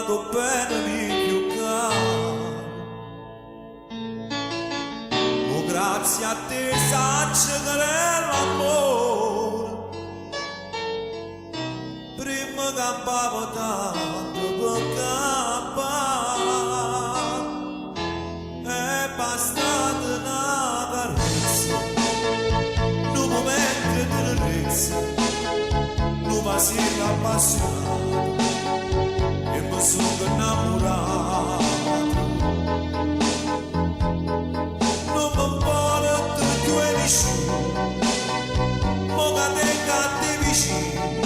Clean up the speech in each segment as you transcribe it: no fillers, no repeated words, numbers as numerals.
truvato 'o bbene mio cchiù caro. Mo grazie a te saccio che d'è l'ammore. Primma campavo tanto pe campà. È bastata na carezza, nu mumento 'e tenerezza, nu vasillo appassiunato e me songo 'nnammurato. Nun me 'mporta cchiù 'e nisciuno, mo ca tengo a te vicino,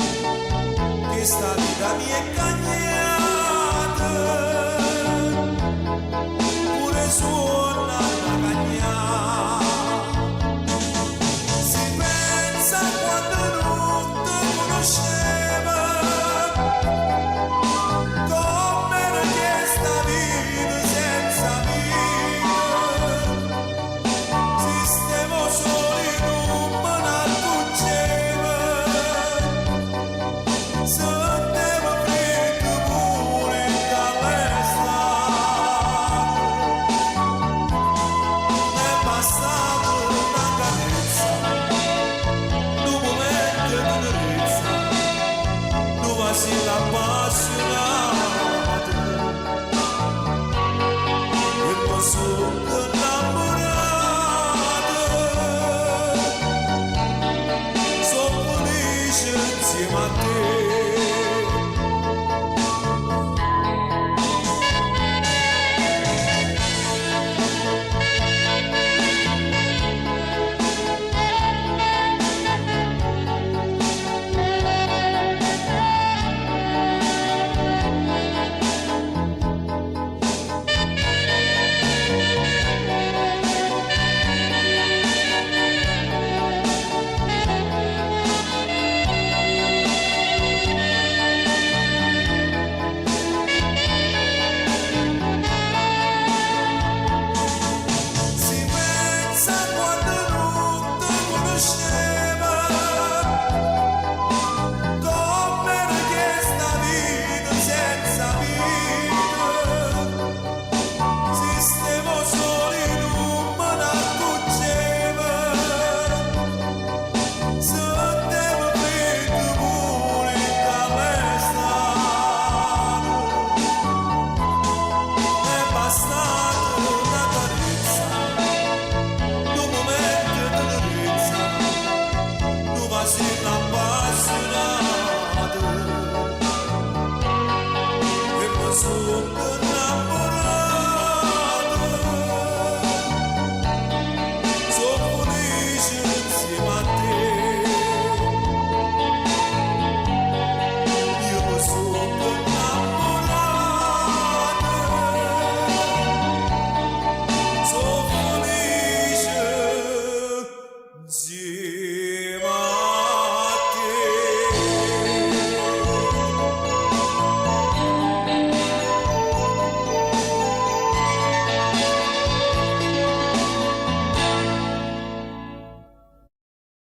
chesta vita mia è cagnata, pure 'e suonne hanno cagnà. Si penso a quando nun te cunuscevo, comm'era chesta vita senza vita, si stevo solo e nun me n'accurgevo, sentevo friddo pure 'int'a l'estate. È bastata na carezza, nu mumento 'e tenerezza, nu vasillo appassionato.